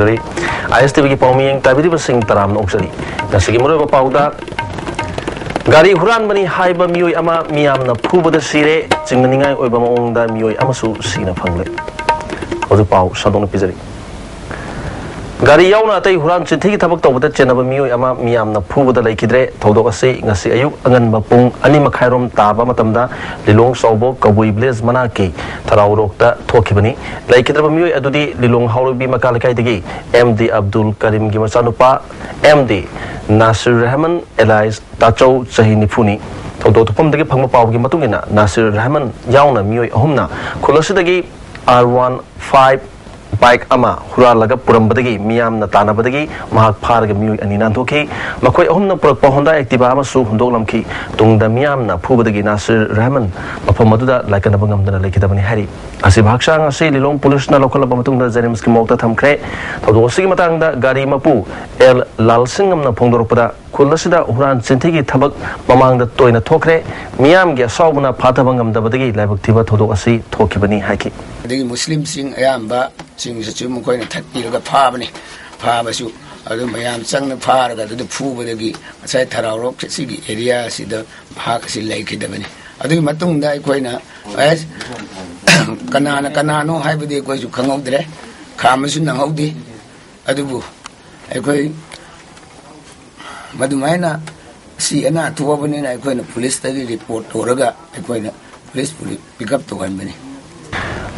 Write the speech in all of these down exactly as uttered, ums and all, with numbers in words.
ꯖꯔꯤ꯫ ꯑꯥꯏ ꯑꯦꯁ T ꯚꯤꯒꯤ ꯄꯥꯎꯃꯤꯌꯦꯡ ꯇꯥꯕꯤꯔꯤꯕꯁꯤꯡ ꯇꯔꯥꯝꯅ ꯑꯣꯛꯆꯔꯤ꯫ ꯉꯁꯤꯒꯤ ꯃꯔꯨꯑꯣꯏꯕ ꯄꯥꯎꯗ, ꯒꯥꯔꯤ ꯍꯨꯔꯥꯟꯕꯅꯤ ꯍꯥꯏꯕ ꯃꯤꯑꯣꯏ ꯑꯃ ꯃꯤꯌꯥꯝꯅ ꯐꯨꯕꯗ ꯁꯤꯔꯦ꯫ ꯆꯤꯡꯅꯅꯤꯡꯉꯥꯏ ꯑꯣꯏꯕ ꯃꯑꯣꯡꯗ ꯃꯤꯑꯣꯏ ꯑꯃꯁꯨ ꯁꯤꯅ ꯐꯪꯂꯦ꯫ ꯍꯧꯖꯤꯛ ꯄꯥꯎ ꯁꯟꯗꯣꯛꯅ ꯄꯤꯖꯔꯤ꯫ ꯒꯥꯔꯤ ꯌꯥꯎꯅ ꯑꯇꯩ ꯍꯨꯔꯥꯟ ꯆꯤꯟꯊꯤꯒꯤ ꯊꯕꯛ ꯇꯧꯕꯗ ꯆꯦꯟꯅꯕ ꯃꯤꯑꯣꯏ ꯑꯃ ꯃꯤꯌꯥꯝꯅ ꯐꯨꯕꯗ ꯂꯩꯈꯤꯗ꯭ꯔꯦ꯫ ꯊꯧꯗꯣꯛ ꯑꯁꯤ ꯉꯁꯤ ꯑꯌꯨꯛ ꯑꯉꯟꯕ ꯄꯨꯡ ꯑꯅꯤ ꯃꯈꯥꯏꯔꯣꯝ ꯇꯥꯕ ꯃꯇꯝꯗ ꯂꯤꯂꯣꯡ ꯆꯥꯎꯕꯣꯛ ꯀꯕꯨꯏ ꯚꯤꯂꯦꯖ ꯃꯅꯥꯛꯀꯤ ꯊꯔꯥꯎꯔꯣꯛꯇ ꯊꯣꯛꯈꯤꯕꯅꯤ꯫ ꯂꯩꯈꯤꯗ꯭ꯔꯕ ꯃꯤꯑꯣꯏ ꯑꯗꯨꯗꯤ ꯂꯤꯂꯣꯡ ꯍꯥꯎꯔꯩꯕꯤ ꯃꯀꯥ ꯂꯩꯀꯥꯏꯗꯒꯤ ꯑꯦꯝ ꯗꯤ ꯑꯕꯗꯨꯜ ꯀꯔꯤꯝꯒꯤ ꯃꯆꯥꯅꯨꯄꯥ M D Nasir Rahman alias ꯇꯥꯆꯧ, ꯆꯍꯤ ꯅꯤꯐꯨꯅꯤ꯫ ꯊꯧꯗꯣꯛ ꯊꯣꯛꯐꯝꯗꯒꯤ ꯐꯪꯕ ꯄꯥꯎꯒꯤ ꯃꯇꯨꯡ ꯏꯟꯅ, ꯅꯥꯁꯤꯔ ꯔꯍꯃꯟ ꯌꯥꯎꯅ ꯃꯤꯑꯣꯏ ꯑꯍꯨꯝꯅ ꯈꯨꯜ ꯑꯁꯤꯗꯒꯤ ꯑꯥꯔ ꯋꯥꯟ ꯐꯥꯏꯚ ꯕꯥꯏꯛ ꯑꯃ ꯍꯨꯔꯥꯜꯂꯒ ꯄꯨꯔꯝꯕꯗꯒꯤ ꯃꯤꯌꯥꯝꯅ ꯇꯥꯟꯅꯕꯗꯒꯤ ꯃꯍꯥꯛ ꯐꯥꯔꯒ ꯃꯤꯑꯣꯏ ꯑꯅꯤ ꯅꯥꯟꯊꯣꯛꯈꯤ꯫ ꯃꯈꯣꯏ ꯑꯍꯨꯝꯅ ꯄꯨꯔꯛꯄ ꯍꯣꯟꯗꯥ ꯑꯦꯛꯇꯤꯚꯥ ꯑꯃꯁꯨ ꯍꯨꯟꯗꯣꯛꯂꯝꯈꯤ꯫ ꯇꯨꯡꯗ ꯃꯤꯌꯥꯝꯅ ꯐꯨꯕꯗꯒꯤ ꯅꯥꯁꯤꯔ ꯔꯍꯃꯟ ꯃꯐꯝ ꯑꯗꯨꯗ ꯂꯥꯏꯀꯠꯅꯕ ꯉꯝꯗꯅ ꯂꯩꯈꯤꯗꯕꯅꯤ ꯍꯥꯏꯔꯤ꯫ ꯑꯁꯤꯕ ꯍꯛꯆꯥꯡ ꯑꯁꯤ ꯂꯤꯂꯣꯡ ꯄꯨꯂꯤꯁꯅ ꯂꯧꯈꯠꯂꯕ ꯃꯇꯨꯡꯗ ꯖꯦꯅꯤꯝꯁꯀꯤ ꯃꯣꯔꯒꯇ ꯊꯝꯈ꯭ꯔꯦ꯫ ꯊꯧꯗꯣꯛ ꯑꯁꯤꯒꯤ ꯃꯇꯥꯡꯗ ꯒꯥꯔꯤ ꯃꯄꯨ ꯑꯦꯜ ꯂꯥꯜꯁꯤꯡꯉꯝꯅ ꯐꯣꯡꯗꯣꯔꯛꯄꯗ, ꯈꯨꯜ ꯑꯁꯤꯗ ꯍꯨꯔꯥꯟ ꯆꯤꯟꯊꯤꯒꯤ ꯊꯕꯛ ꯃꯃꯥꯡꯗ ꯇꯣꯏꯅ ꯊꯣꯛꯈ꯭ꯔꯦ꯫ ꯃꯤꯌꯥꯝꯒꯤ ꯑꯁꯥꯎꯕꯅ ꯐꯥꯊꯕ ꯉꯝꯗꯕꯗꯒꯤ ꯂꯥꯏꯕꯛ ꯊꯤꯕ ꯊꯧꯗꯣꯛ ꯑꯁꯤ ꯊꯣꯛꯈꯤꯕꯅꯤ ꯍꯥꯏꯈꯤ꯫ ꯑꯗꯒꯤ ꯃꯨꯁꯂꯤꯝꯁꯤꯡ ꯑꯌꯥꯝꯕ ꯁꯤꯡꯁꯤꯁꯨ ꯃꯈꯣꯏꯅ ꯊꯠꯄꯤꯔꯒ ꯐꯥꯕꯅꯤ꯫ ꯐꯥꯕꯁꯨ ꯑꯗꯨ ꯃꯌꯥꯝ ꯆꯪꯅ ꯐꯥꯔꯒ ꯑꯗꯨꯗ ꯐꯨꯕꯗꯒꯤ ꯉꯁꯥꯏ ꯊꯔꯥꯎꯔꯣꯛ ꯁꯤꯒꯤ ꯑꯦꯔꯤꯌꯥ ꯑꯁꯤꯗ ꯃꯍꯥꯛ ꯑꯁꯤ ꯂꯩꯈꯤꯗꯕꯅꯤ꯫ ꯑꯗꯨꯒꯤ ꯃꯇꯨꯡꯗ ꯑꯩꯈꯣꯏꯅ, ꯑꯦ, ꯀꯅꯥꯅ ꯀꯅꯥꯅꯣ ꯍꯥꯏꯕꯗꯤ ꯑꯩꯈꯣꯏꯁꯨ ꯈꯪꯍꯧꯗ꯭ꯔꯦ, ꯈꯥꯝꯕꯁꯨ ꯅꯪꯍꯧꯗꯦ꯫ ꯑꯗꯨꯕꯨ ꯑꯩꯈꯣꯏ ꯃꯗꯨꯃꯥꯏꯅ ꯑꯁꯤ ꯑꯅꯥ ꯊꯣꯛꯑꯕꯅꯤꯅ ꯑꯩꯈꯣꯏꯅ ꯄꯨꯂꯤꯁꯇꯒꯤ ꯔꯤꯄꯣꯔꯠ ꯇꯧꯔꯒ ꯑꯩꯈꯣꯏꯅ ꯄꯨꯂꯤꯁꯄꯨ ꯄꯤꯛ ꯑꯞ ꯇꯧꯍꯟꯕꯅꯤ꯫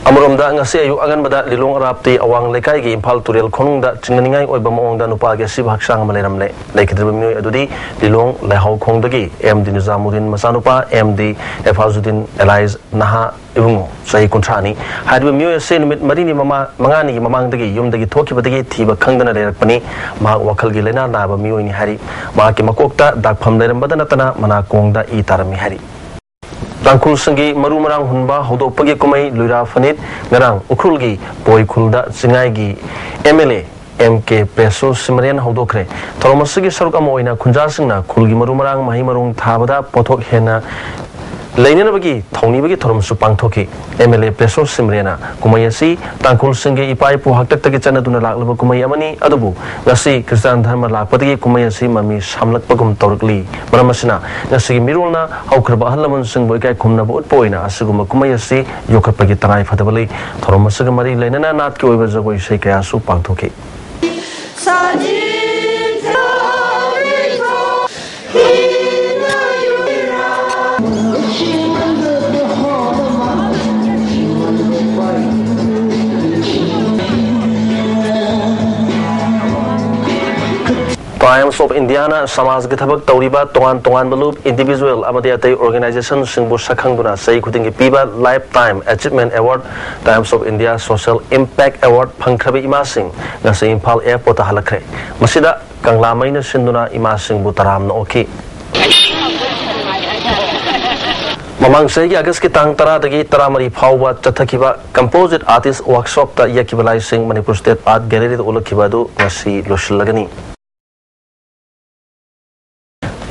ꯑꯃꯔꯣꯝꯗ, ꯉꯁꯤ ꯑꯌꯨꯛ ꯑꯉꯟꯕꯗ ꯂꯤꯂꯣꯡ ꯑꯔꯥꯞꯇꯤ ꯑꯋꯥꯡ ꯂꯩꯀꯥꯏꯒꯤ ꯏꯝꯐꯥꯜ ꯇꯨꯔꯦꯜ ꯈꯣꯡꯅꯨꯡꯗ ꯆꯤꯡꯅꯅꯤꯡꯉꯥꯏ ꯑꯣꯏꯕ ꯃꯑꯣꯡꯗ ꯅꯨꯄꯥꯒꯤ ꯑꯁꯤꯕ ꯍꯛꯆꯥꯡ ꯑꯃ ꯂꯩꯔꯝꯂꯦ꯫ ꯂꯩꯈꯤꯗ꯭ꯔꯤꯕ ꯃꯤꯑꯣꯏ ꯑꯗꯨꯗꯤ ꯂꯤꯂꯣꯡ ꯂꯩꯍꯥꯎꯈꯣꯡꯗꯒꯤ ꯑꯦꯝ ꯗꯤ ꯅꯤꯖꯥꯃꯨꯗꯤꯟ ꯃꯆꯥꯅꯨꯄꯥ ꯑꯦꯝ ꯗꯤ ꯍꯦꯐꯥꯖꯨꯗꯤꯟ ꯑꯦꯂꯥꯏꯁ ꯅꯍꯥ ꯏꯕꯨꯡꯉꯣ, ꯆꯍꯤ ꯀꯨꯟꯊ꯭ꯔꯥꯅꯤ꯫ ꯍꯥꯏꯔꯤꯕ ꯃꯤꯑꯣꯏ ꯑꯁꯤ ꯅꯨꯃꯤꯠ ꯃꯔꯤꯅꯤ ꯃꯃꯥ-, ꯃꯉꯥꯅꯤꯒꯤ ꯃꯃꯥꯡꯗꯒꯤ ꯌꯨꯝꯗꯒꯤ ꯊꯣꯛꯈꯤꯕꯗꯒꯤ ꯊꯤꯕ ꯈꯪꯗꯅ ꯂꯩꯔꯛꯄꯅꯤ꯫ ꯃꯍꯥꯛ ꯋꯥꯈꯜꯒꯤ ꯂꯥꯏꯅꯥ ꯅꯥꯕ ꯃꯤꯑꯣꯏꯅꯤ ꯍꯥꯏꯔꯤ꯫ ꯃꯍꯥꯛꯀꯤ ꯃꯀꯣꯛꯇ ꯗꯥꯛꯐꯝ ꯂꯩꯔꯝꯕꯗ ꯅꯠꯇꯅ ꯃꯅꯥꯀꯣꯡꯗ ꯏ ꯇꯥꯔꯝꯃꯤ ꯍꯥꯏꯔꯤ꯫ ꯇꯥꯡꯈꯨꯜꯁꯤꯡꯒꯤ ꯃꯔꯨ ꯃꯔꯥꯡ ꯍꯨꯟꯕ ꯍꯧꯗꯣꯛꯄꯒꯤ ꯀꯨꯝꯍꯩ ꯂꯨꯏꯔꯥ ꯐꯅꯤꯠ ꯉꯔꯥꯡ ꯎꯈ꯭ꯔꯨꯜꯒꯤ ꯄꯣꯏꯈꯨꯜꯗ ꯆꯤꯡꯉꯥꯏꯒꯤ ꯑꯦꯝ ꯑꯦꯜ ꯑꯦ ꯑꯦꯝ ꯀꯦ ꯄ꯭ꯔꯦꯁꯣ ꯁꯤꯃꯔꯦꯟ ꯍꯧꯗꯣꯛꯈ꯭ꯔꯦ꯫ ꯊꯧꯔꯝ ꯑꯁꯤꯒꯤ ꯁꯔꯨꯛ ꯑꯃ ꯑꯣꯏꯅ ꯈꯨꯟꯖꯥꯁꯤꯡꯅ ꯈꯨꯜꯒꯤ ꯃꯔꯨ ꯃꯔꯥꯡ, ꯃꯍꯩ ꯃꯔꯣꯡ ꯊꯥꯕꯗ ꯄꯣꯠꯊꯣꯛ ꯍꯦꯟꯅ ꯂꯩꯅꯅꯕꯒꯤ ꯊꯧꯅꯤꯕꯒꯤ ꯊꯧꯔꯝꯁꯨ ꯄꯥꯡꯊꯣꯛꯈꯤ꯫ ꯑꯦꯝ ꯑꯦꯜ ꯑꯦ ꯄ꯭ꯔꯦꯁꯣ ꯁꯤꯝꯔꯦꯅ ꯀꯨꯝꯍꯩ ꯑꯁꯤ ꯇꯥꯡꯈꯨꯜꯁꯤꯡꯒꯤ ꯏꯄꯥ ꯏꯄꯨ ꯍꯥꯛꯇꯛꯇꯒꯤ ꯆꯠꯅꯗꯨꯅ ꯂꯥꯛꯂꯕ ꯀꯨꯝꯍꯩ ꯑꯃꯅꯤ, ꯑꯗꯨꯕꯨ ꯉꯁꯤ ꯈ꯭ꯔꯤꯁꯇꯥꯟ ꯙꯔꯃ ꯂꯥꯛꯄꯗꯒꯤ ꯀꯨꯝꯍꯩ ꯑꯁꯤ ꯃꯃꯤ ꯁꯥꯝꯂꯛꯄꯒꯨꯝ ꯇꯧꯔꯛꯂꯤ꯫ ꯃꯔꯝ ꯑꯁꯤꯅ, ꯉꯁꯤꯒꯤ ꯃꯤꯔꯣꯜꯅ ꯍꯧꯈ꯭ꯔꯕ ꯑꯍꯜ ꯂꯃꯟꯁꯤꯡꯕꯨ ꯏꯀꯥꯏ ꯈꯨꯝꯅꯕ ꯎꯠꯄ ꯑꯣꯏꯅ ꯑꯁꯤꯒꯨꯝꯕ ꯀꯨꯝꯍꯩ ꯑꯁꯤ ꯌꯣꯛꯈꯠꯄꯒꯤ ꯇꯉꯥꯏ ꯐꯗꯕ ꯂꯩ꯫ ꯊꯧꯔꯝ ꯑꯁꯤꯒ ꯃꯔꯤ ꯂꯩꯅꯅ ꯅꯥꯠꯀꯤ ꯑꯣꯏꯕ ꯖꯒꯣꯏ ꯏꯁꯩ ꯀꯌꯥꯁꯨ ꯄꯥꯡꯊꯣꯛꯈꯤ꯫ Times of Indiaꯅ ꯁꯃꯥꯖꯒꯤ ꯊꯕꯛ ꯇꯧꯔꯤꯕ ꯇꯣꯉꯥꯟ ꯇꯣꯉꯥꯟꯕ ꯂꯨꯞ, individual ꯑꯃꯗꯤ ꯑꯇꯩ organizationꯁꯤꯡꯕꯨ ꯁꯛꯈꯪꯗꯨꯅ ꯆꯍꯤ ꯈꯨꯗꯤꯡꯒꯤ ꯄꯤꯕ Lifetime Achievement Award, Times of India Social Impact Award ꯐꯪꯈ꯭ꯔꯕ ꯏꯃꯥꯁꯤꯡ ꯉꯁꯤ ꯏꯝꯐꯥꯜ airportꯇ ꯍꯜꯂꯛꯈ꯭ꯔꯦ꯫ ꯃꯁꯤꯗ ꯀꯪꯂꯥ ꯃꯩꯅ ꯁꯤꯟꯗꯨꯅ ꯏꯃꯥꯁꯤꯡꯕꯨ ꯇꯔꯥꯝꯅ ꯑꯣꯛꯈꯤ꯫ ꯃꯃꯥꯡ ꯆꯍꯤꯒꯤ ꯑꯥꯒꯁꯀꯤ ꯇꯥꯡ ꯇꯔꯥꯗꯒꯤ ꯇꯔꯥꯃꯔꯤ ꯐꯥꯎꯕ ꯆꯠꯊꯈꯤꯕ Composite Artist Workshopꯇ ꯌꯦꯛꯈꯤꯕ ꯂꯥꯏꯁꯤꯡ ꯃꯅꯤꯄꯨꯔ State Art Galleryꯗ ꯎꯠꯂꯛꯈꯤꯕ ꯑꯗꯨ ꯉꯁꯤ ꯂꯣꯏꯁꯤꯜꯂꯒꯅꯤ꯫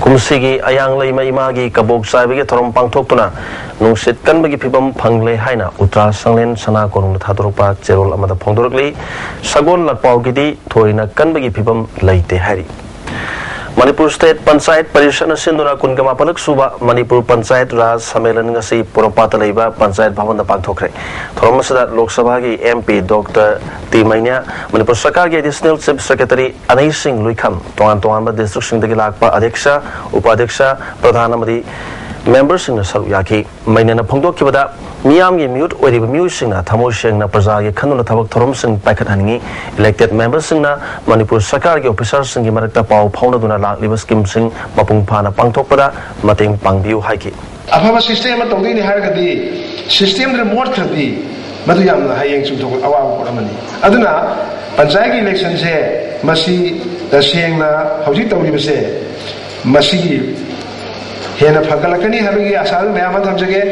ꯀꯨꯝꯁꯤꯒꯤ ꯑꯌꯥꯡ ꯂꯩꯃ ꯏꯃꯥꯒꯤ ꯀꯕꯣꯛ ꯆꯥꯏꯕꯒꯤ ꯊꯧꯔꯝ ꯄꯥꯡꯊꯣꯛꯇꯨꯅ ꯅꯨꯡꯁꯤꯠ ꯀꯟꯕꯒꯤ ꯐꯤꯕꯝ ꯐꯪꯂꯦ ꯍꯥꯏꯅ ꯎꯇ꯭ꯔꯥ ꯁꯪꯂꯦꯟ ꯁꯅꯥ ꯀꯣꯅꯨꯡꯗ ꯊꯥꯗꯣꯔꯛꯄ ꯆꯦꯔꯣꯜ ꯑꯃꯗ ꯐꯣꯡꯗꯣꯔꯛꯂꯤ꯫ ꯁꯒꯣꯜ ꯂꯛꯄꯥꯎꯒꯤꯗꯤ ꯊꯣꯏꯅ ꯀꯟꯕꯒꯤ ꯐꯤꯕꯝ ꯂꯩꯇꯦ ꯍꯥꯏꯔꯤ꯫ ꯃꯅꯤꯄꯨꯔ State Panchayat Parishadꯅ ꯁꯤꯟꯗꯨꯅ ꯀꯨꯟꯒ ꯃꯥꯄꯜꯂꯛ ꯁꯨꯕ ꯃꯅꯤꯄꯨꯔ ꯄꯟꯆꯥꯌꯠ ꯔꯥꯖ ꯁꯝꯃꯦꯂꯟ ꯉꯁꯤ ꯄꯣꯔꯣꯝꯄꯥꯠꯇ ꯂꯩꯕ ꯄꯟꯆꯥꯌꯠ ꯚꯕꯟꯗ ꯄꯥꯡꯊꯣꯛꯈ꯭ꯔꯦ꯫ ꯊꯧꯔꯝ ꯑꯁꯤꯗ ꯂꯣꯛ ꯁꯚꯥꯒꯤ M P Doctor T Meinya, Manipur ꯁꯔꯀꯥꯔꯒꯤ Additional Chief Secretary ꯑꯅꯩꯁꯤꯡ ꯂꯨꯏꯈꯝ, ꯇꯣꯉꯥꯟ ꯇꯣꯉꯥꯟꯕ districtꯁꯤꯡꯗꯒꯤ ꯂꯥꯛꯄ ꯑꯙ꯭ꯌꯛꯁ, ꯎꯄꯥꯙ꯭ꯌꯛꯁ, ꯄ꯭ꯔꯙꯥꯟ ꯑꯃꯗꯤ memberꯁꯤꯡꯅ ꯁꯔꯨꯛ ꯌꯥꯈꯤ꯫ ꯃꯩꯅ꯭ꯌꯥꯅ ꯐꯣꯡꯗꯣꯛꯈꯤꯕꯗ, ꯃꯤꯌꯥꯝꯒꯤ ꯃꯤꯍꯨꯠ ꯑꯣꯏꯔꯤꯕ ꯃꯤꯑꯣꯏꯁꯤꯡꯅ ꯊꯃꯣꯏ ꯁꯦꯡꯅ ꯄ꯭ꯔꯖꯥꯒꯤ ꯈꯟꯗꯨꯅ ꯊꯕꯛ ꯊꯧꯔꯝꯁꯤꯡ ꯄꯥꯏꯈꯠꯍꯟꯅꯤꯡꯏ꯫ Elected memberꯁꯤꯡꯅ ꯃꯅꯤꯄꯨꯔ ꯁꯔꯀꯥꯔꯒꯤ officerꯁꯤꯡꯒꯤ ꯃꯔꯛꯇ ꯄꯥꯎ ꯐꯥꯎꯅꯗꯨꯅ ꯂꯥꯛꯂꯤꯕ schemeꯁꯤꯡ ꯃꯄꯨꯡ ꯐꯥꯅ ꯄꯥꯡꯊꯣꯛꯄꯗ ꯃꯇꯦꯡ ꯄꯥꯡꯕꯤꯌꯨ ꯍꯥꯏꯈꯤ꯫ ꯑꯐꯕ system ꯑꯃ ꯇꯧꯗꯣꯏꯅꯤ ꯍꯥꯏꯔꯒꯗꯤ systemꯗꯨꯗ ꯃꯣꯠꯈ꯭ꯔꯗꯤ ꯃꯗꯨ ꯌꯥꯝꯅ ꯍꯌꯦꯡ ꯆꯨꯝꯊꯣꯛꯄ ꯑꯋꯥꯕ ꯄꯣꯠ ꯑꯃꯅꯤ꯫ ꯑꯗꯨꯅ ꯄꯟꯆꯥꯌꯠꯀꯤ electionꯁꯦ ꯃꯁꯤ ꯇꯁꯦꯡꯅ ꯍꯧꯖꯤꯛ ꯇꯧꯔꯤꯕꯁꯦ ꯃꯁꯤꯒꯤ ꯍꯦꯟꯅ ꯐꯒꯠꯂꯛꯀꯅꯤ ꯍꯥꯏꯕꯒꯤ ꯑꯁꯥꯗꯨ ꯃꯌꯥꯝ ꯑꯃ ꯊꯝꯖꯒꯦ꯫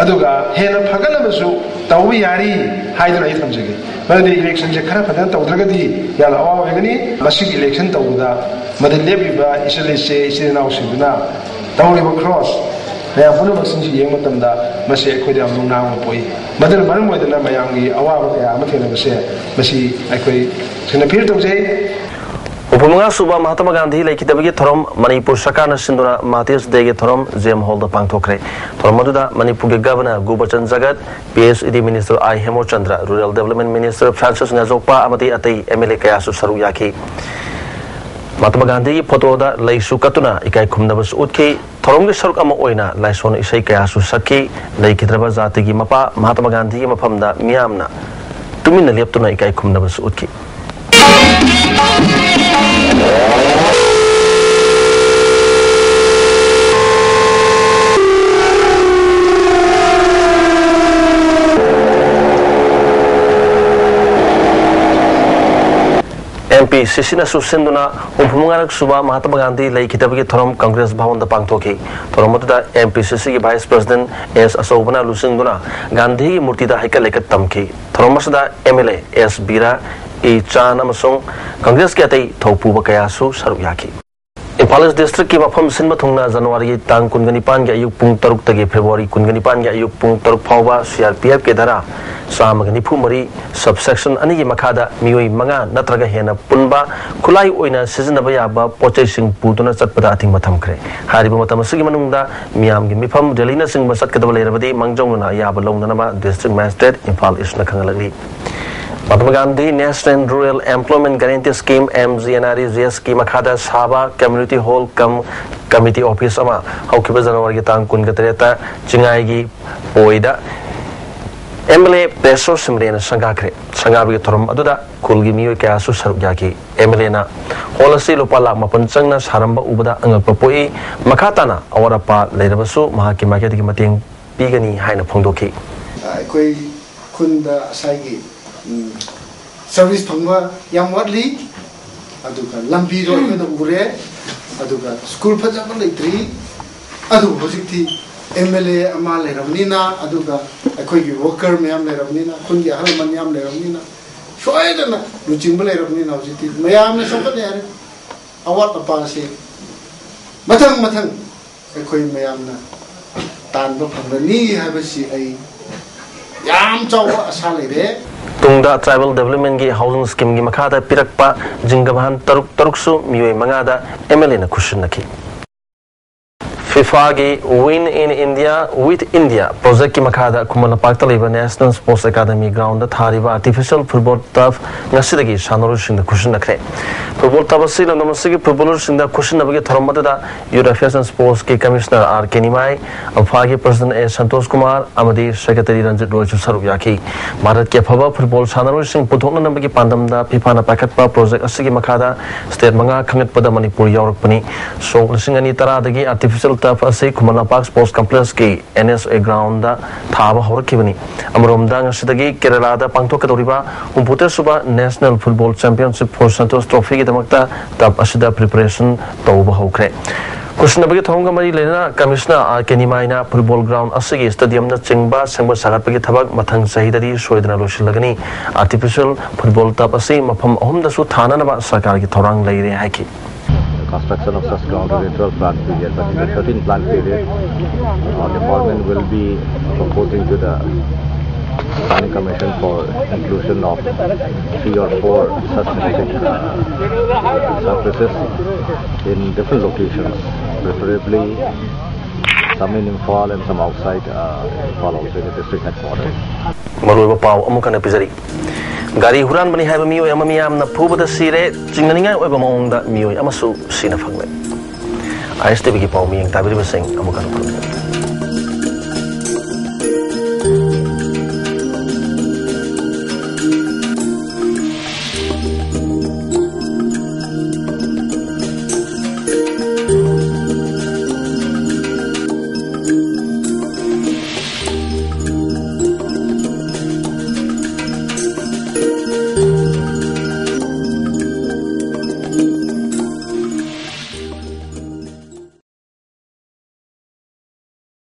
ꯑꯗꯨꯒ ꯍꯦꯟꯅ ꯐꯒꯠꯂꯕꯁꯨ ꯇꯧꯕ ꯌꯥꯔꯤ ꯍꯥꯏꯗꯨꯅ ꯑꯩ ꯊꯝꯖꯒꯦ꯫ ꯃꯔꯝꯗꯤ electionꯁꯦ ꯈꯔ ꯐꯖꯅ ꯇꯧꯗ꯭ꯔꯒꯗꯤ ꯌꯥꯝꯅ ꯑꯋꯥꯕ ꯑꯣꯏꯒꯅꯤ꯫ ꯃꯁꯤꯒꯤ election ꯇꯧꯕꯗ ꯃꯗ ꯂꯦꯞꯂꯤꯕ ꯏꯆꯜ ꯏꯆꯦ ꯏꯆꯤꯜ ꯏꯅꯥꯎꯁꯤꯡꯗꯨꯅ ꯇꯧꯔꯤꯕ ꯈ꯭ꯔꯣꯁ ꯃꯌꯥꯝ ꯄꯨꯝꯅꯃꯛꯁꯤꯡꯁꯤ ꯌꯦꯡꯕ ꯃꯇꯝꯗ ꯃꯁꯤ ꯑꯩꯈꯣꯏꯗ ꯌꯥꯝ ꯅꯨꯡꯅꯥꯡꯕ ꯄꯣꯛꯏ꯫ ꯃꯗꯨꯅ ꯃꯔꯝ ꯑꯣꯏꯗꯅ ꯃꯌꯥꯝꯒꯤ ꯑꯋꯥꯕ ꯀꯌꯥ ꯑꯃ ꯊꯦꯡꯅꯕꯁꯦ ꯃꯁꯤ ꯑꯩꯈꯣꯏ ꯁꯦꯡꯅ ꯐꯤꯜ ꯇꯧꯖꯩ꯫ ꯍꯨꯝꯐꯨ ꯃꯉꯥ ꯁꯨꯕ ꯃꯍꯥꯇꯃꯥ ꯒꯥꯟꯙꯤ ꯂꯩꯈꯤꯗꯕꯒꯤ ꯊꯧꯔꯝ ꯃꯅꯤꯄꯨꯔ ꯁꯔꯀꯥꯔꯅ ꯁꯤꯟꯗꯨꯅ ꯃꯥꯇꯤꯔꯁ ꯗꯦꯒꯤ ꯊꯧꯔꯝ ꯖꯦꯝ ꯍꯣꯜꯗ ꯄꯥꯡꯊꯣꯛꯈ꯭ꯔꯦ꯫ ꯊꯧꯔꯝ ꯑꯗꯨꯗ ꯃꯅꯤꯄꯨꯔꯒꯤ ꯒꯕꯔꯅꯔ ꯒꯨꯕꯆꯟ ꯖꯒꯠ, ꯄꯤ ꯑꯩꯆ ꯏ ꯗꯤ ꯃꯤꯅꯤꯁꯇꯔ ꯑꯥꯏ ꯍꯦꯃꯣꯆꯟꯗ꯭ꯔ, ꯔꯨꯔꯦꯜ ꯗꯦꯕꯂꯞꯃꯦꯟ ꯃꯤꯅꯤꯁꯇꯔ ꯐ꯭ꯔꯥꯟꯁꯤꯁ ꯉꯥꯖꯣꯛꯄꯥ ꯑꯃꯗꯤ ꯑꯇꯩ ꯑꯦꯝ ꯑꯦꯜ ꯑꯦ ꯀꯌꯥꯁꯨ ꯁꯔꯨꯛ ꯌꯥꯈꯤ꯫ ꯃꯍꯥꯇꯃꯥ ꯒꯥꯟꯙꯤꯒꯤ ꯐꯣꯇꯣꯗ ꯂꯩꯁꯨ ꯀꯠꯇꯨꯅ ꯏꯀꯥꯏ ꯈꯨꯝꯅꯕꯁꯨ ꯎꯠꯈꯤ꯫ ꯊꯧꯔꯝꯒꯤ ꯁꯔꯨꯛ ꯑꯃ ꯑꯣꯏꯅ ꯂꯥꯏꯁꯣꯟ ꯏꯁꯩ ꯀꯌꯥꯁꯨ ꯁꯛꯈꯤ꯫ ꯂꯩꯈꯤꯗ꯭ꯔꯕ ꯖꯥꯇꯤꯒꯤ ꯃꯄꯥ ꯃꯍꯥꯇꯃꯥ ꯒꯥꯟꯙꯤꯒꯤ ꯃꯐꯝꯗ ꯃꯤꯌꯥꯝꯅ ꯇꯨꯃꯤꯟꯅ ꯂꯦꯞꯇꯨꯅ ꯏꯀꯥꯏ ꯈꯨꯝꯅꯕꯁꯨ ꯎꯠꯈꯤ꯫ ꯑꯦꯝ ꯄꯤ ꯁꯤ ꯁꯤꯅꯁꯨ ꯁꯤꯟꯗꯨꯅ ꯍꯨꯝꯐꯨ ꯃꯉꯥꯔꯛ ꯁꯨꯕ ꯃꯍꯥꯇꯃꯥ ꯒꯥꯟꯙꯤ ꯂꯩꯈꯤꯗꯕꯒꯤ ꯊꯧꯔꯝ ꯀꯪꯒ꯭ꯔꯦꯁ ꯚꯕꯟꯗ ꯄꯥꯡꯊꯣꯛꯈꯤ꯫ ꯊꯧꯔꯝ ꯑꯗꯨꯗ ꯑꯦꯝ ꯄꯤ ꯁꯤ ꯁꯤꯒꯤ ꯚꯥꯏꯁ ꯄ꯭ꯔꯁꯤꯗꯦꯟ ꯑꯦꯁ ꯑꯆꯧꯕꯅ ꯂꯨꯆꯤꯡꯗꯨꯅ ꯒꯥꯟꯙꯤꯒꯤ ꯃꯨꯔꯇꯤꯗ ꯍꯩꯀꯠ ꯂꯩꯀꯠ ꯇꯝꯈꯤ꯫ ꯊꯧꯔꯝ ꯑꯁꯤꯗ M L A S Vira, E ꯆꯥꯟ ꯑꯃꯁꯨꯡ ꯀꯪꯒ꯭ꯔꯦꯁꯀꯤ ꯑꯇꯩ ꯊꯧꯄꯨꯕ ꯀꯌꯥꯁꯨ ꯁꯔꯨꯛ ꯌꯥꯈꯤ꯫ ꯏꯝꯐꯥꯜ ꯏꯁ ꯗꯤꯁꯇ꯭ꯔꯤꯛꯀꯤ ꯃꯐꯝ ꯁꯤꯟꯕ ꯊꯨꯡꯅ ꯖꯅꯋꯥꯔꯤꯒꯤ ꯇꯥꯡ ꯀꯨꯟꯒ ꯅꯤꯄꯥꯟꯒꯤ ꯑꯌꯨꯛ ꯄꯨꯡ ꯇꯔꯨꯛꯇꯒꯤ ꯐꯦꯕ꯭ꯔꯨꯋꯥꯔꯤ ꯀꯨꯟꯒ ꯅꯤꯄꯥꯟꯒꯤ ꯑꯌꯨꯛ ꯄꯨꯡ ꯇꯔꯨꯛ ꯐꯥꯎꯕ ꯁꯤ ꯑꯥꯔ ꯄꯤ ꯑꯦꯐꯀꯤ ꯙꯥꯔꯥ ꯆꯥꯝꯃꯒ ꯅꯤꯐꯨ ꯃꯔꯤ, ꯁꯕ ꯁꯦꯛꯁꯟ ꯑꯅꯤꯒꯤ ꯃꯈꯥꯗ ꯃꯤꯑꯣꯏ ꯃꯉꯥ ꯅꯠꯇ꯭ꯔꯒ ꯍꯦꯟꯅ ꯄꯨꯟꯕ ꯈꯨꯠꯂꯥꯏ ꯑꯣꯏꯅ ꯁꯤꯖꯤꯟꯅꯕ ꯌꯥꯕ ꯄꯣꯠꯆꯩꯁꯤꯡ ꯄꯨꯗꯨꯅ ꯆꯠꯄꯗ ꯑꯊꯤꯡꯕ ꯊꯝꯈ꯭ꯔꯦ꯫ ꯍꯥꯏꯔꯤꯕ ꯃꯇꯝ ꯑꯁꯤꯒꯤ ꯃꯅꯨꯡꯗ ꯃꯤꯌꯥꯝꯒꯤ ꯃꯤꯐꯝ, ꯔꯦꯂꯤꯅꯆꯤꯡꯕ ꯆꯠꯀꯗꯕ ꯂꯩꯔꯕꯗꯤ ꯃꯥꯡꯖꯧꯅꯅ ꯑꯌꯥꯕ ꯂꯧꯅꯅꯕ ꯗꯤꯁꯇ꯭ꯔꯤꯛ ꯃꯦꯖꯤꯁꯇ꯭ꯔꯦꯠ ꯏꯝꯐꯥꯜ ꯏꯁꯅ ꯈꯪꯍꯜꯂꯛꯂꯤ꯫ Mahatma Gandhi national rural employment guarantee scheme, M G N R E G ꯑꯦꯁꯀꯤ ꯃꯈꯥꯗ ꯁꯥꯕ community hall cum committee office ꯑꯃ ꯍꯧꯈꯤꯕ ꯖꯅꯋꯥꯔꯤꯒꯤ ꯇꯥꯡ ꯀꯨꯟꯒ ꯇꯔꯦꯠꯇ ꯆꯤꯡꯉꯥꯏꯒꯤ ꯑꯣꯏꯗ ꯑꯦꯝ ꯑꯦꯜ ꯑꯦ ꯄ꯭ꯔꯦꯁꯣ ꯁꯤꯝꯔꯦꯅ ꯁꯪꯒꯥꯈ꯭ꯔꯦ꯫ ꯁꯪꯒꯥꯕꯒꯤ ꯊꯧꯔꯝ ꯑꯗꯨꯗ ꯈꯨꯜꯒꯤ ꯃꯤꯑꯣꯏ ꯀꯌꯥꯁꯨ ꯁꯔꯨꯛ ꯌꯥꯈꯤ꯫ ꯑꯦꯝ ꯑꯦꯜ ꯑꯦꯅ ꯍꯣꯜ ꯑꯁꯤ ꯂꯨꯄꯥ ꯂꯥꯈ ꯃꯥꯄꯟ ꯆꯪꯅ ꯁꯥꯔꯝꯕ ꯎꯕꯗ ꯑꯉꯛꯄ ꯄꯣꯛꯏ꯫ ꯃꯈꯥ ꯇꯥꯅ ꯑꯋꯥꯠ ꯑꯄꯥ ꯂꯩꯔꯕꯁꯨ ꯃꯍꯥꯛꯀꯤ ꯃꯥꯏꯀꯩꯗꯒꯤ ꯃꯇꯦꯡ ꯄꯤꯒꯅꯤ ꯍꯥꯏꯅ ꯐꯣꯡꯗꯣꯛꯈꯤ꯫ ꯑꯩꯈꯣꯏ ꯈꯨꯟꯗ ꯉꯁꯥꯏꯒꯤ, ꯎꯝ, ꯁꯔꯚꯤꯁ ꯐꯪꯕ ꯌꯥꯝ ꯋꯥꯠꯂꯤ, ꯑꯗꯨꯒ ꯂꯝꯕꯤꯗꯣ ꯑꯩꯈꯣꯏꯅ ꯎꯔꯦ, ꯑꯗꯨꯒ ꯁ꯭ꯀꯨꯜ ꯐꯖꯕ ꯂꯩꯇ꯭ꯔꯤ꯫ ꯑꯗꯨꯕꯨ ꯍꯧꯖꯤꯛꯇꯤ ꯑꯦꯝ ꯑꯦꯜ ꯑꯦ ꯑꯃ ꯂꯩꯔꯕꯅꯤꯅ, ꯑꯗꯨꯒ ꯑꯩꯈꯣꯏꯒꯤ ꯋꯥꯀꯔ ꯃꯌꯥꯝ ꯂꯩꯔꯕꯅꯤꯅ, ꯈꯨꯟꯒꯤ ꯑꯍꯜ ꯂꯃꯟ ꯌꯥꯝ ꯂꯩꯔꯕꯅꯤꯅ, ꯁꯣꯏꯗꯅ ꯂꯨꯆꯤꯡꯕ ꯂꯩꯔꯕꯅꯤꯅ ꯍꯧꯖꯤꯛꯇꯤ ꯃꯌꯥꯝꯅ ꯆꯥꯎꯈꯠꯅ ꯌꯥꯔꯦ꯫ ꯑꯋꯥꯠ ꯑꯄꯥꯁꯤ ꯃꯊꯪ ꯃꯊꯪ ꯑꯩꯈꯣꯏ ꯃꯌꯥꯝꯅ ꯇꯥꯟꯕ ꯐꯪꯂꯅꯤ ꯍꯥꯏꯕꯁꯤ ꯑꯩ ꯌꯥꯝ ꯆꯥꯎꯕ ꯑꯁꯥ ꯂꯩꯔꯦ꯫ ꯇꯨꯡꯗ Tribal Developmentꯀꯤ Housing Schemeꯒꯤ ꯃꯈꯥꯗ ꯄꯤꯔꯛꯄ ꯖꯤꯡꯒ ꯚꯥꯟ ꯇꯔꯨꯛ ꯇꯔꯨꯛꯁꯨ ꯃꯤꯑꯣꯏ ꯃꯉꯥꯗ MLAꯅ ꯈꯨꯠꯁꯤꯟꯅꯈꯤ꯫ FIFAꯒꯤ Win in India with India projectꯀꯤ ꯃꯈꯥꯗ ꯈꯨꯃꯟ ꯂꯝꯄꯥꯛꯇ ꯂꯩꯕ National Sports Academy groundꯗ ꯊꯥꯔꯤꯕ artificial football turf ꯉꯁꯤꯗꯒꯤ ꯁꯥꯟꯅꯔꯣꯏꯁꯤꯡꯗ ꯈꯨꯠꯁꯤꯟꯅꯈ꯭ꯔꯦ꯫ Football turf ꯑꯁꯤ ꯂꯝꯗꯝ ꯑꯁꯤꯒꯤ footballerꯁꯤꯡꯗ ꯈꯨꯠꯁꯤꯟꯅꯕꯒꯤ ꯊꯧꯔꯝ ꯑꯗꯨꯗ Youth Affairs and Sportsꯀꯤ Commissioner R K Nimai, AFAꯒꯤ President A Santosh Kumar ꯑꯃꯗꯤ Secretary ꯔꯟꯖꯤꯠ ꯔꯣꯏꯁꯨ ꯁꯔꯨꯛ ꯌꯥꯈꯤ꯫ ꯚꯥꯔꯠꯀꯤ ꯑꯐꯕ football ꯁꯥꯟꯅꯔꯣꯏꯁꯤꯡ ꯄꯨꯊꯣꯛꯅꯅꯕꯒꯤ ꯄꯥꯟꯗꯝꯗ FIFAꯅ ꯄꯥꯏꯈꯠꯄ project ꯑꯁꯤꯒꯤ ꯃꯈꯥꯗ state ꯃꯉꯥ ꯈꯟꯒꯠꯄꯗ ꯃꯅꯤꯄꯨꯔ ꯌꯥꯎꯔꯛꯄꯅꯤ꯫ ꯁꯣꯛ ꯂꯤꯁꯤꯡ ꯑꯅꯤ ꯇꯔꯥꯗꯒꯤ artificial turf ꯑꯁꯤ ꯈꯨꯃꯟ ꯂꯝꯄꯥꯛ Sports Complexꯀꯤ NSA groundꯗ ꯊꯥꯕ ꯍꯧꯔꯛꯈꯤꯕꯅꯤ꯫ ꯑꯃꯔꯣꯝꯗ ꯉꯁꯤꯗꯒꯤ ꯀꯦꯔꯂꯥꯗ ꯄꯥꯡꯊꯣꯛꯀꯗꯧꯔꯤꯕ ꯍꯨꯝꯐꯨꯇꯔꯦꯠ ꯁꯨꯕ National Football Championship for Santosh Trophyꯒꯤꯗꯃꯛꯇ turf ꯑꯁꯤꯗ preparation ꯇꯧꯕ ꯍꯧꯈ꯭ꯔꯦ꯫ ꯈꯨꯠꯁꯤꯟꯅꯕꯒꯤ ꯊꯧꯔꯝꯒ ꯃꯔꯤ ꯂꯩꯅꯅ Commissioner R K ꯅꯤꯃꯥꯏꯅ football ground ꯑꯁꯤꯒꯤ stadiumꯅꯆꯤꯡꯕ ꯁꯦꯝꯒꯠ ꯁꯥꯒꯠꯄꯒꯤ ꯊꯕꯛ ꯃꯊꯪ ꯆꯍꯤꯗꯗꯤ ꯁꯣꯏꯗꯅ ꯂꯣꯏꯁꯤꯜꯂꯒꯅꯤ꯫ Artificial football turf ꯑꯁꯤ ꯃꯐꯝ ꯑꯍꯨꯝꯗꯁꯨ ꯊꯥꯅꯅꯕ ꯁꯔꯀꯥꯔꯒꯤ ꯊꯧꯔꯥꯡ ꯂꯩꯔꯦ ꯍꯥꯏꯈꯤ꯫ Construction of such ground in a twelve plant period, but in the thirteen plant period, our department will be proposing to the Planning Commission for inclusion of three or four such district uh, surfaces in different locations, preferably some in Imphal and some outside uh, Imphal also in the district headquarters. ꯃꯔꯨꯑꯣꯏꯕ ꯄꯥꯎ ꯑꯃꯨꯛ ꯍꯟꯅ ꯄꯤꯖꯔꯤ꯫ ꯒꯥꯔꯤ ꯍꯨꯔꯥꯟꯕꯅꯤ ꯍꯥꯏꯕ ꯃꯤꯑꯣꯏ ꯑꯃ ꯃꯤꯌꯥꯝꯅ ꯐꯨꯕꯗ ꯁꯤꯔꯦ꯫ ꯆꯤꯡꯅꯅꯤꯡꯉꯥꯏ ꯑꯣꯏꯕ ꯃꯑꯣꯡꯗ ꯃꯤꯑꯣꯏ ꯑꯃꯁꯨ ꯁꯤꯅ ꯐꯪꯂꯦ꯫ ISTVꯒꯤ ꯄꯥꯎ ꯃꯤꯠꯌꯦꯡ ꯇꯥꯕꯤꯔꯤꯕꯁꯤꯡ ꯑꯃꯨꯛ ꯍꯟꯅ ꯈꯨꯔꯨꯝꯖꯔꯤ꯫